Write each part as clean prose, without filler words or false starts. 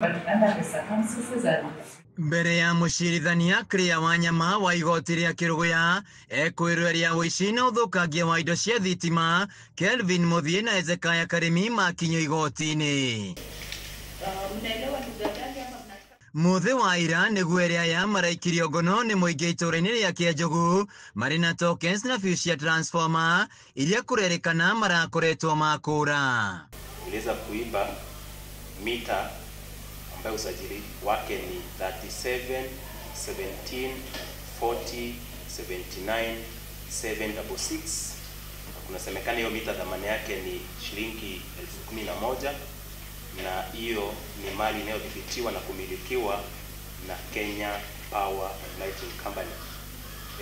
But under the circumstances and Mbere ya mũcirithania Clear Wanyama wa igoti rĩa Kĩrũgũya ekwĩrwo rĩa ũici na ũthũkangia wa indo cia thitima, Kelvin Muthie na Ezekiah Karimi makinyio igoti-inĩ. Mũthĩ wa ira nĩguo erĩ aya maraikirio ngono nĩ mũingĩ itũũra-inĩ rĩa Kĩanjogu marĩ na tokens na fuse cia transformer iria kũrerĩkana marakoretwo makũra. Iliweza kuiba mita ambayo usajili wake ni 37 17 40 79 766. Kunasemekana hiyo mita dhamani yake ni shilingi 11,000 na hiyo ni mali inayodhibitiwa na kumilikiwa na Kenya Power and Lighting Company.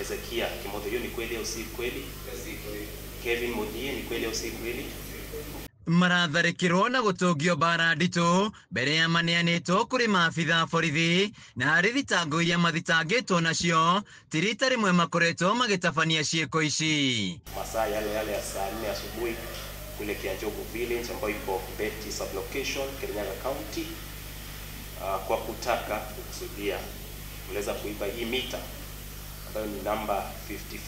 Ezekia Kimotho, hiyo ni kweli au si kweli? Kevin Muthie, ni kweli au si kweli? Maratharĩkĩrwo na gũtũngio mbara nditũ mbere ya maneanĩtwo kũrĩ maabitha a borithi, na harĩ thitango iria mathitangĩtwo nacio ti rita rĩmwe makoretwo magĩtabania ciĩko ici. Masaa yale yale ya saa 4 asubuhi kule Kianjogu village ambayo iko Beti sublocation, Kirinyaga County, kwa kutaka kukusudia uliweza kuiba hii mita ambayo ni namba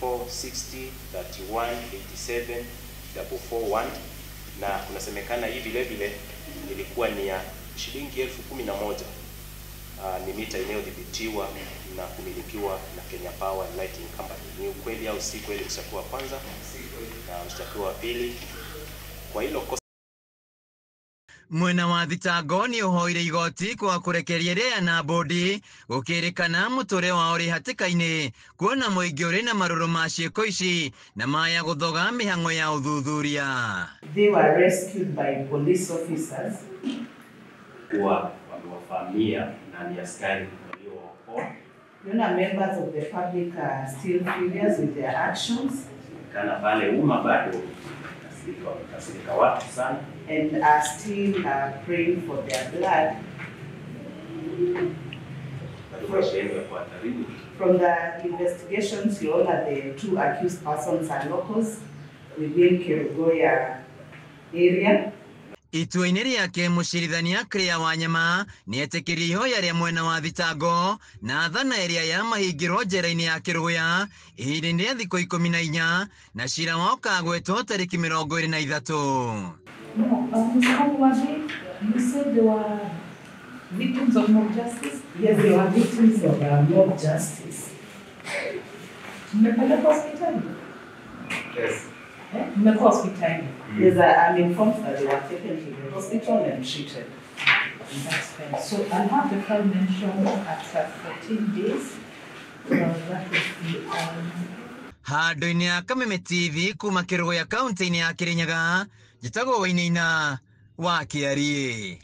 54 60 31 87 441, na kunasemekana hii vile vile ilikuwa ni ya shilingi 11,000. Ni mita inayodhibitiwa na kumilikiwa na Kenya Power and Lighting Company. Ni ukweli au si kweli? Mshtakiwa wa kwanza na mshtakiwa wa pili kwa hilo kosa. Mwena wa thitango nĩ ũhoire igoti kwa kũrekeria ĩrĩa na bodi gũkĩrĩkana mũtũrĩre wao ũrĩ hatĩka-inĩ kuona mũingĩ ũrĩ na marũrũ ma ciĩko ici na maya gũthoga mĩhang'o ya ũthuthuria. They were rescued by police officers. Kuwa wamewafahamia na ni askari waliowaokoa. Yuna members of the public are still furious with their actions. Kana pale umma bado wamekasirika watu sana. And are still praying for their blood. From the investigations, you all the two accused persons are locals within Kerugoya area. Itua-inĩ rĩake mũcirithania Clear Wanyama nĩetĩkĩrie ihoya rĩa mwena wa thitango na athana ĩrĩa ya mahingĩrwo njera-inĩ ya Kĩrũgũya ihinda-inĩ rĩa thikũ 14 na cira wao ũkagwetwo tarĩki 23. No, Mr. Kamwabi, you said they were victims of mob justice? Yes, they were victims of mob justice. Mmepelekwa hospitali? Yes. Mmekuwa hospitali? Yes, I'm informed that they were taken to the hospital and treated. That's fine. So I'll have the file mentioned at 14 days. That would be on. Handũ-inĩ ya Kameme TV kuma Kĩrũgũya kaunti-inĩ ya Kĩrĩnyaga, njĩtagwo Wainaina wa Kĩariĩ.